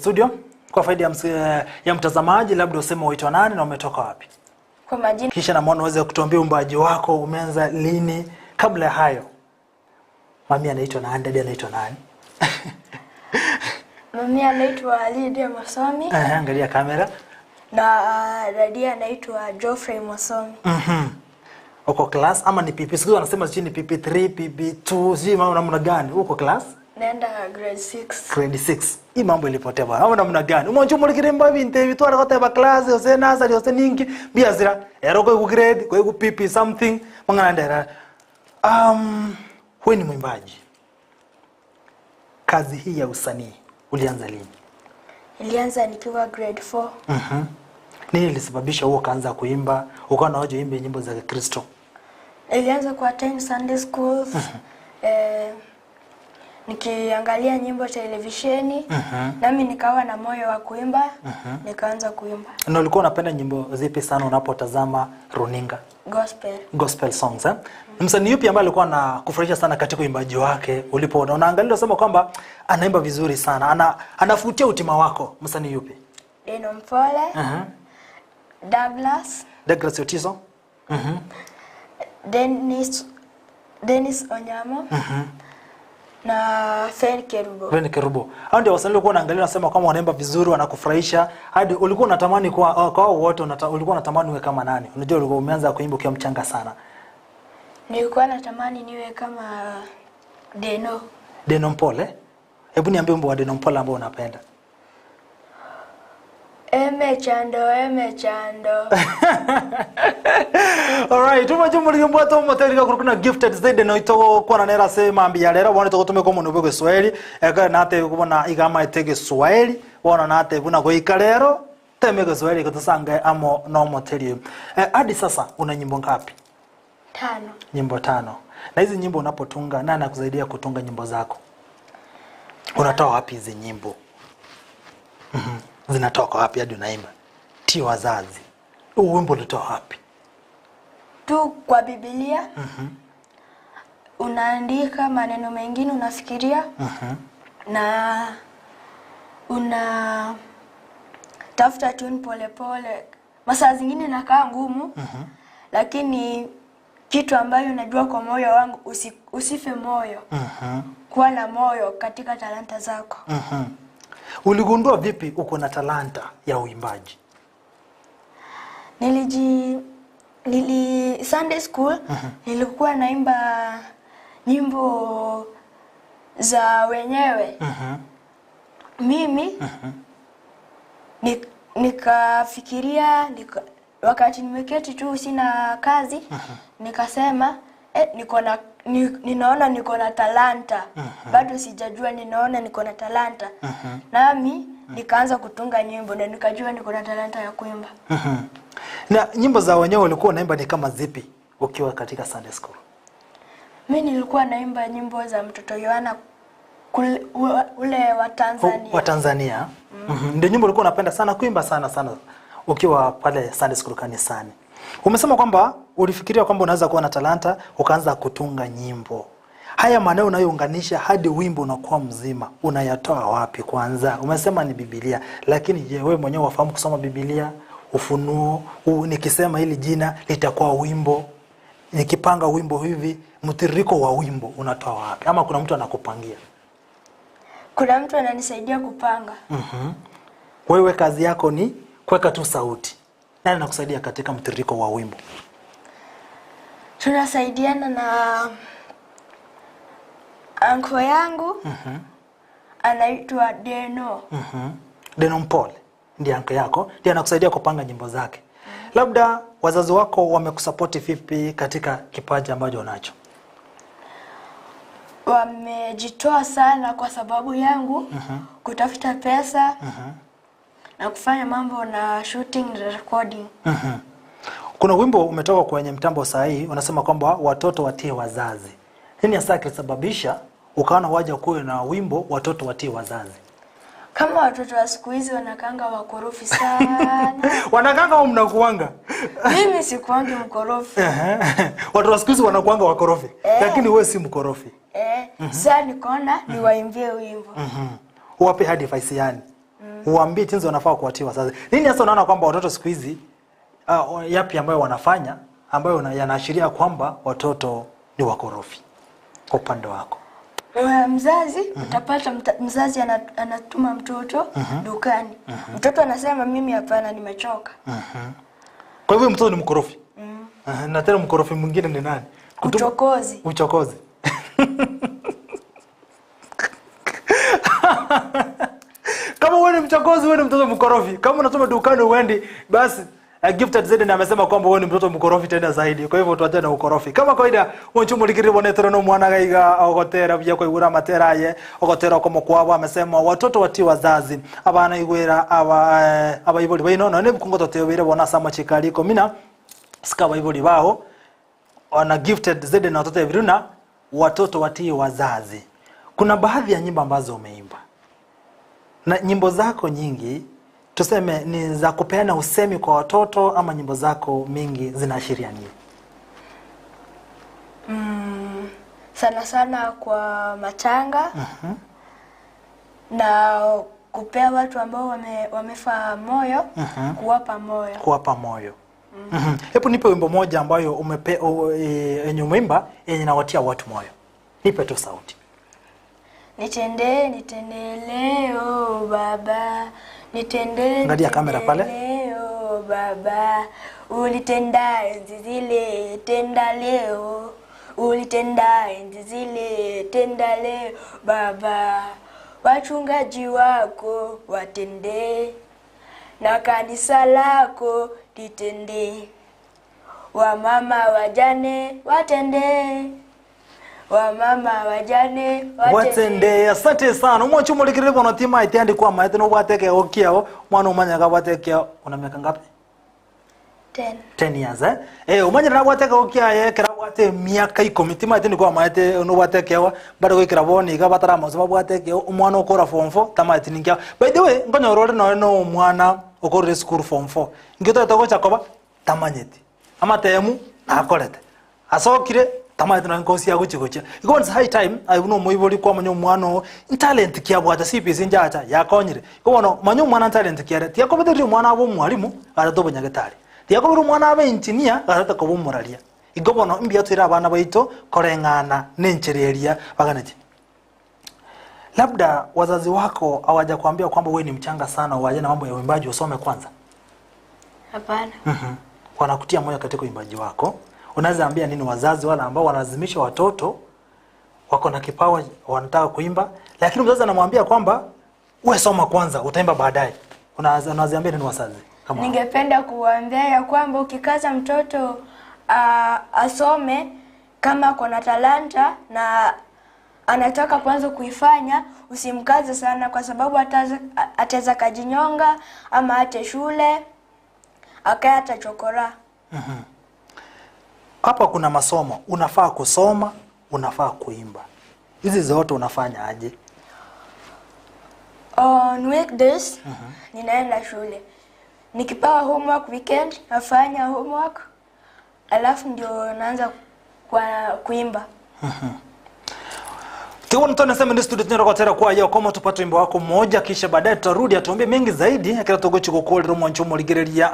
studio. Kwa faida ya mtazamaji, labda useme uitwa nani na umetoka wapi. Kwa majina. Kisha na mwana uweze kutuambia uimbaji wako umeanza lini. Kabla ya hayo, mami anaitwa nani, dadi anaitwa nani? Mami anaitwa Lydia Mosomi. Angalia kamera. Na dadi anaitwa Geoffrey Mosomi. Uko class ama ni PP? Siku wanasema sijui ni PP3, PP2, sijui mambo namna gani. Uko class? Naenda grade 6. Grade 6. Hii mambo ilipotea bwana. Mambo namna gani? Umonjo mulikiremba binte bitwara kote ba class ose nursery ose ningi biazira. Ero ko grade, ko PP something mangana ndera. Wewe ni mwimbaji. Kazi hii ya usanii ulianza lini? Nilianza nikiwa grade 4. Nini ilisababisha wewe ukaanza kuimba? Ukawa na waje uimbe nyimbo za Kristo? Nilianza kwa attend Sunday schools. Nikiangalia nyimbo televisheni, nami nikawa na moyo wa kuimba, nikaanza kuimba. Na ulikuwa unapenda nyimbo zipi sana unapotazama runinga? Gospel. Gospel songs, eh? Msanii yupi ambaye alikuwa anakufurahisha sana katika uimbaji wake ulipoona? Unaangalia unasema kwamba anaimba vizuri sana, anafutia utima wako. Msanii yupi? Deno Mpole. Douglas. Douglas Otiso. Dennis Onyamo. Na Fen Kerubo. Fen Kerubo. Hao ndio wasanii ulikuwa unaangalia unasema kama wanaimba vizuri, wanakufurahisha. Hadi ulikuwa unatamani kwa wote, ulikuwa unatamani uwe kama nani? Unajua ulikuwa umeanza kuimba ukiwa mchanga sana. Nilikuwa natamani niwe kama Deno. Deno Mpole? Hebu niambie wimbo wa Deno Mpole ambao unapenda. Eme chando, eme chando. Alright, tumajumu to moterika kurukuna gifted zaidi no ito kwa nera sema ambia lera wana to kutumeka mu nubugo Kiswahili eka nate kubona igama itege Kiswahili wana nate buna goika lero teme Kiswahili kutusanga amo no moteri. Hadi sasa una nyimbo ngapi? 5. Nyimbo 5. Na hizi nyimbo unapotunga, nani anakusaidia kutunga nyimbo zako? Unatoa wapi hizi nyimbo? Zinatoka wapi hadi unaimba? Ti wazazi. Huu wimbo ulitoa wapi? Tu kwa Biblia. Unaandika maneno mengine unafikiria. Na una tafuta tune pole pole. Masaa zingine nakaa ngumu. Lakini kitu ambayo unajua kwa moyo wangu, usife moyo. Kuwa na moyo katika talanta zako. Uligundua vipi uko na talanta ya uimbaji? Nili Sunday school, nilikuwa naimba nyimbo za wenyewe. Mimi nikafikiria, wakati nimeketi tu sina kazi, nikasema ninaona niko na talanta. Bado sijajua, ninaona niko na talanta. Nami nikaanza kutunga nyimbo na nikajua niko na talanta ya kuimba. Na nyimbo za wenyewe ulikuwa unaimba ni kama zipi ukiwa katika Sunday school? Mimi nilikuwa naimba nyimbo za mtoto Yohana ule wa Tanzania. Wa Tanzania. Ndio nyimbo ulikuwa unapenda sana kuimba sana sana ukiwa pale Sunday school kanisani. Umesema kwamba ulifikiria kwamba unaweza kuwa na talanta ukaanza kutunga nyimbo. Haya maneno unayounganisha hadi wimbo unakuwa mzima, unayatoa wapi kwanza? Umesema ni Biblia, lakini je, wewe mwenyewe wafahamu kusoma Biblia? Ufunuo, nikisema hili jina litakuwa wimbo, nikipanga wimbo hivi, mtiririko wa wimbo unatoa wapi? Ama kuna mtu anakupangia? Kuna mtu ananisaidia kupanga. Wewe kazi yako ni kuweka tu sauti. Nani anakusaidia katika mtiririko wa wimbo? Tunasaidiana na anko yangu. Anaitwa Deno. Deno Mpole ndiye anko yako, ndiye anakusaidia kupanga nyimbo zake. Labda wazazi wako wamekusupport vipi katika kipaji ambacho unacho? Wamejitoa sana kwa sababu yangu, kutafuta pesa na kufanya mambo na shooting na recording. Kuna wimbo umetoka kwenye mtambo saa hii unasema kwamba watoto watii wazazi. Nini hasa kilisababisha ukaona waje kuwe na wimbo watoto watii wazazi? Kama watoto wa siku hizi wanakanga wakorofi sana. Wanakanga au mnakuanga? Mimi sikuangi mkorofi. Watoto wa siku hizi wanakuanga wakorofi. Lakini wewe si mkorofi. Sasa nikaona niwaimbie wimbo. Wape hadi advice yani. Uambie jinsi wanafaa kuwatii wazazi. Nini hasa unaona kwamba watoto siku hizi yapi ambayo wanafanya ambayo yanaashiria kwamba watoto ni wakorofi kwa upande wako? Mzazi utapata mzazi anatuma mtoto dukani. Mtoto anasema mimi hapana, nimechoka. Kwa hivyo mtoto ni mkorofi. Na tena mkorofi mwingine ni nani? Uchokozi. Uchokozi. Kama wewe ni mchokozi, wewe ni mtoto mkorofi. Kama unatuma dukani uendi, basi Gifted Zeden amesema kwamba wewe ni mtoto mkorofi tena zaidi. Kwa hivyo tuachane na ukorofi. Kama kawaida, wanchumulikiri bonetero no mwana gaiga ogotera bya koigura matera ye, ogotera kwa mkwabo amesema watoto wati wazazi. Abana igwera aba abayiboli baino no ne bukungo totebire bona sama chikaliko mina sika bayiboli bao. Ona Gifted Zeden na watoto viruna watoto watii wazazi. Kuna baadhi ya nyimbo ambazo umeimba. Na nyimbo zako nyingi tuseme ni za kupeana usemi kwa watoto ama nyimbo zako mingi zinaashiria nini? Sana sana kwa matanga. Na kupea watu ambao wamefa moyo, kuwapa moyo. Kuwapa moyo. Hebu nipe wimbo moja ambayo yenye umeimba yenye inawatia watu moyo. Nipe tu sauti. Nitende, nitende leo baba. Nitende, angalia kamera pale. Leo baba, ulitenda enzi zile, tenda leo. Ulitenda enzi zile, tenda leo baba. Wachungaji wako watende, na kanisa lako litende. Wamama wajane watende. Wamama wajane watende. Asante sana. Umwanchumulikire bono tima itendi kwa maete no wateke okiao mwana umanya ka watekea. Una miaka ngapi? 10. 10 years eh. Umanya na wateke okia ye kera wate miaka 10 tima itendi kwa maete no watekewa bado goikira boni ga batara mazo watekea umwana okora form 4 tama itiningia. By the way ngonyorore no no mwana okorere school form 4 ngito togocha koba tamanyeti amatemu nakorete asokire tamaye na nkosi ya guchigocha. Iko it's high time I know moiboli kwa manyo mwana talent kia bwata CPC njacha yakonyire. Iko bono manyo mwana talent kia tiakobederi mwana abo mwalimu aratobo nyagetari. Tiakobederi mwana abe engineer aratobo muraria. Iko bono mbia twira abana baito koreng'ana nenchereria baganeti. Labda wazazi wako hawajakwambia kwamba wewe ni mchanga sana uaje na mambo ya uimbaji usome kwanza? Hapana. Wanakutia moyo katika uimbaji wako. Unaweza ambia nini wazazi wala ambao wanalazimisha watoto wako na kipawa wanataka kuimba, lakini mzazi anamwambia kwamba wewe soma kwanza utaimba baadaye? Unaweza ambia nini wazazi? Kama ningependa kuwaambia ya kwamba ukikaza mtoto asome kama kuna talanta na anataka kwanza kuifanya, usimkaze sana kwa sababu ataweza kajinyonga ama ate shule akaya chokora. Hapa kuna masomo, unafaa kusoma, unafaa kuimba. Hizi zote unafanya aje? On weekdays ninaenda shule. Nikipewa homework weekend nafanya homework, alafu ndio naanza kuimba. Tiwo mtone sema ndi studio tunero kwa kwa yao kama tupate wimbo wako mmoja kisha baadaye tutarudi atuambie mengi zaidi akira togochi kokoli romo nchumo ligereria.